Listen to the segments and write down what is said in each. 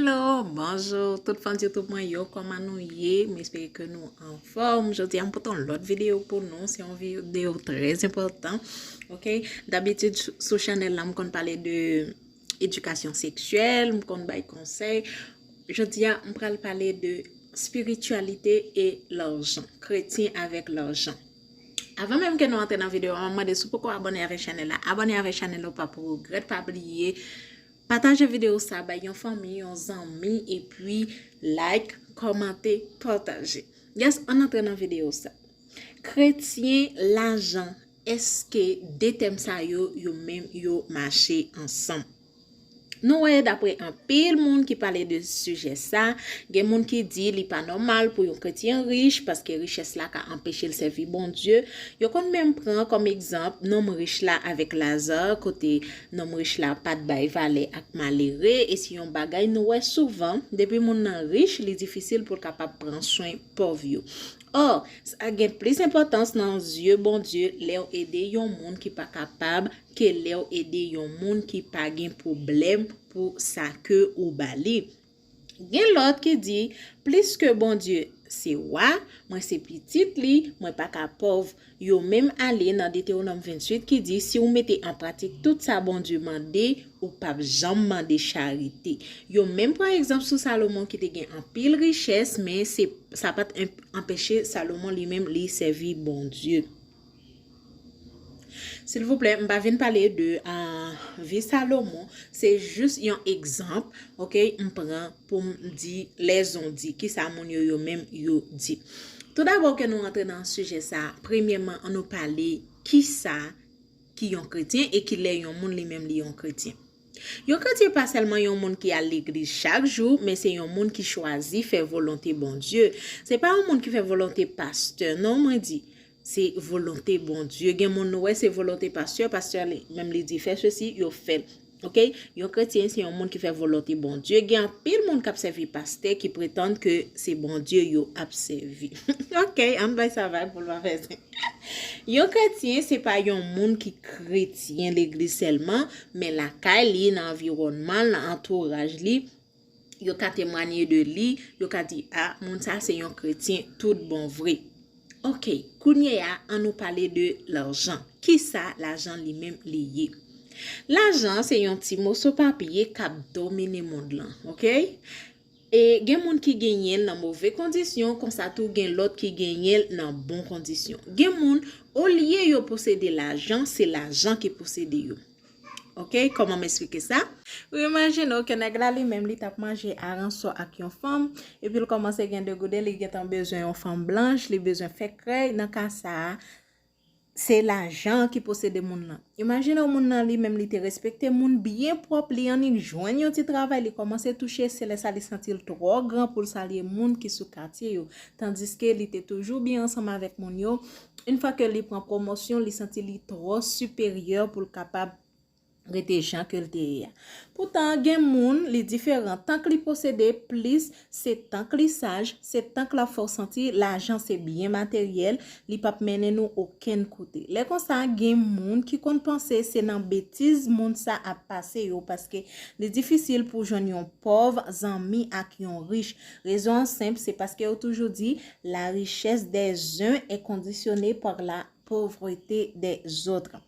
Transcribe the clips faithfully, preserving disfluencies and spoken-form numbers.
Hello, bonjou tout fan YouTube mwen yo, kòman nou ye? M espere ke nou anfòm. Jodi a m pote yon lòt videyo pou nou, se yon videyo trè enpòtan. Ok, dabitid sou chanèl la m konn pale de edikasyon seksyèl, m konn bay konsèy. Jodi a m pral pale de spirityalite e lajan, kretyen avèk lajan. Avan menm ke nou antre nan videyo a, m mande si w poko abòne avèk chanèl la, abòne avèk chanèl la, ou pa pou regrèt, pa bliye pataje videyo sa bay yon fanmi, yon zanmi, epi like, kòmante, pataje. Yes, ann antre nan videyo sa. Kretyen, lajan, èske de tèm sa yo, yo menm, yo mache ansanm? Nou wè, dapre anpil moun ki pale de sijè sa, gen moun ki di li pa nòmal pou yon kretyen rich paske richès la ka anpeche l sèvi Bondye. Yo konn menm pran kòm egzanp nonm rich la avèk Laza, kote nonm rich la pa t bay valè ak malere, e se yon bagay nou wè souvan, depi moun nan rich, li difisil pou l kapab pran swen pòv yo. Ò, sa gen plis enpòtans nan zye Bondye lè w ede yon moun ki pa kapab ke lè w ede yon moun ki pa gen pwoblèm pou sa ke ou ba li. Gen lòt ki di, plis ke Bondye se wa, mwen se pitit li, mwen pa ka pòv. Yo menm ale nan Detewonòm venntuit ki di, si w mete an pratik tout sa Bondye mande, ou p ap janm mande charite. Yo menm pran egzanp sou Salomon ki te gen anpil richès, men se, sa pa t anpeche Salomon li menm li sèvi Bondye. Silvouplè, m pa vin pale de uh, vi Salomon, se jis yon egzanp, ok, m pran pou m di lèzondi, kisa moun yo yo menm yo di. Toudabò ke nou antre nan sijè sa, premyèman, an nou pale kisa ki yon kretyen e kilè yon moun li menm li yon kretyen. Yon kretyen pa sèlman yon moun ki al legliz chak jou, men se yon moun ki chwazi fè volonte Bondye. Se pa yon moun ki fè volonte pastè, non, mwen di. Se volonte Bondye. Gen moun nou wè se volonte pastè, pastè li menm li di fè sesi, yo fè l. Ok? Yon kretyen se yon moun ki fè volonte Bondye. Gen anpil moun k ap sèvi pastè ki pretann ke se Bondye yo ap sèvi. Ok, ann bay sa vag pou l pa fè sen. Yon kretyen se pa yon moun ki kretyen legliz sèlman, men lakay li, nan anviwònman l, nan antouraj li, yo ka temwanye de li, yo ka di, a, moun sa se yon kretyen tout bon vre. Ok, kounye a, an nou pale de lajan. Kisa lajan li menm li ye? Lajan se yon ti moso papye k ap domine mond lan, ok? E gen moun ki genyen l nan move kondisyon, konsa tou gen lòt ki genyen l nan bon kondisyon. Gen moun, olye yo posede lajan, se lajan ki posede yo. Ok, kòman m esplike sa? Ou imajine w ke nèg la li menm li t ap manje aransò ak yon fanm, epi l kòmanse gen de gouden, li gentan bezwen yon fanm blanch, li bezwen fè krèy. Nan ka sa a, se lajan ki posede moun nan. Imajine w moun nan li menm li te respekte moun byen pwòp, li annik jwenn yon ti travay, li kòmanse touche, se lè sa li santi l twò gran pou l salye moun ki sou katye yo. Tandiske li te toujou byen ansanm avèk moun yo. Yon fwa ke li pran pwomosyon, li santi li twò siperyè pou l kapab rete jan ke l te ye a. Poutan, gen moun, li diferan. Tank li posede plis, se tank li saj, se tank l ap fè w santi lajan se byen materyèl, li p ap mennen nou okenn kote. Lè konsa, gen moun ki konn panse se nan betiz moun sa ap pase yo, paske li difisil pou jwenn yon pòv zanmi ak yon rich. Rezon an senp, se paske yo toujou di, la richesse des uns est conditionnée par la pauvreté des autres.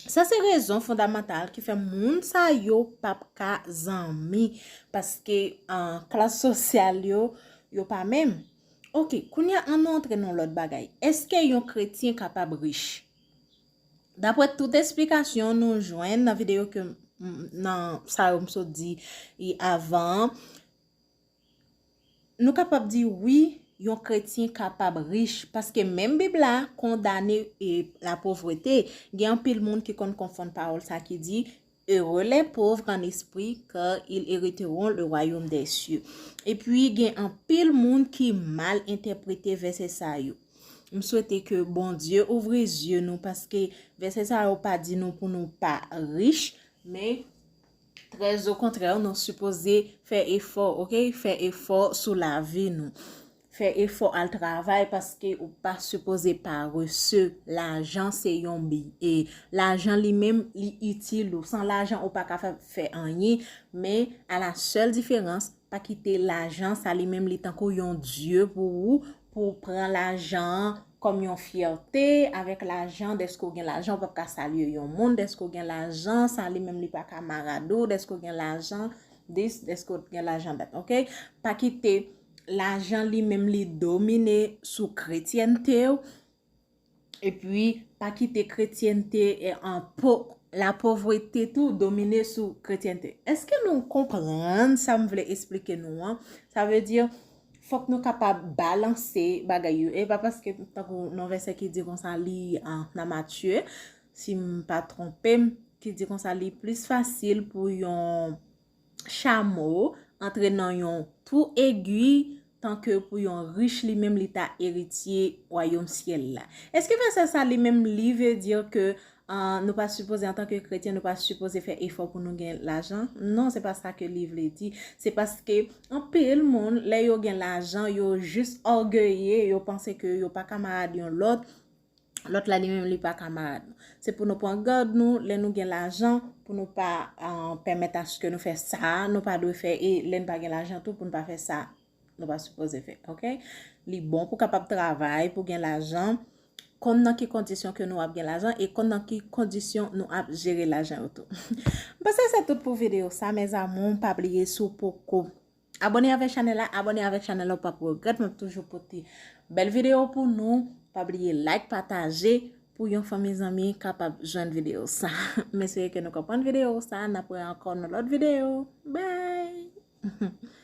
Sa se rezon fondamantal ki fè moun sa yo p ap ka zanmi, paske uh, klas sosyal yo, yo pa menm. Ok, kounye a an nou antre nan lòt bagay. Èske yon kretyen kapab rich? Daprè tout esplikasyon nou jwenn nan videyo ke nan sa yo m sot di avan, nou kapab di wi, yon kretyen kapab rich, paske menm Bib la kondane e, lapovrete. Gen anpil moun ki konn konfonn pawòl sa ki di, heureux les pauvres en esprit, car ils hériteront le royaume des cieux. Epi gen anpil moun ki mal entèprete vèsè sa yo. M swete ke Bondye ouvri zye nou, paske vèsè sa yo pa di nou pou nou pa rich, men trè okontrè, nou sipoze fè efò, ok? Fè efò sou lavi nou. fè efò al travay, paske ou pa sipoze parese. Lajan se yon bi e lajan li menm li itil ou. San lajan ou pa ka fè, fè anyen, men a la sèl diferans, pa kite lajan sa li menm li tankou yon dye pou ou, pou pran lajan an kòm yon fyète avèk lajan, dèske w gen lajan, ou p ap ka salye yon moun, dèske w gen lajan, sa li menm li pa kamarad ou, dèske w gen lajan, dis, dèske w gen lajan dat, oke? Pa kite lajan li menm li domine sou kretyènte w, epi pa kite kretyènte e an po, lapovrete tou domine sou kretyènte. Èske nou konprann sa m vle esplike nou an? Sa vle di, fòk nou kapab balanse bagay yo. E pa paske tankou nan vèsè ki di konsa li an amatye, si m pa twonpe m, ki di konsa li plis fasil pou yon chamo antre nan yon twou egi tanke pou yon rich li menm li ta eritye wayòm syèl la. Èske vèsè sa li menm li vle di ke ah, nou pa sipoze, antanke kretyen, nou pa sipoze fè efò pou nou gen lajan? Non, se pa sa ke li vle di. Se paske anpil moun, lè yo gen lajan, yo jis ògeye, yo panse ke yo pa kamarad yon lòt, lòt la li menm li pa kamarad nou. Se pou nou pran gad nou, lè nou gen lajan, pou nou pa ah, pèmèt aske nou fè sa, nou pa dwe fè, e lè n pa gen lajan tou, pou n pa fè sa nou pa sipoze fè, oke? Li bon pou kapab travay, pou gen lajan, konn nan ki kondisyon ke nou ap gen lajan e konn nan ki kondisyon nou ap jere lajan yo tou. M panse se tout pou videyo sa, mes amours, pa bliye si w poko abòne avèk chanèl la, abòne avèk chanèl la, ou p ap regrèt, m ap toujou pote bèl videyo pou nou. Pa bliye like, pataje pou yon fanmi zanmi kapab jwenn videyo sa. M espere ke nou konprann videyo sa, n ap wè ankò nan lòt videyo. Bye!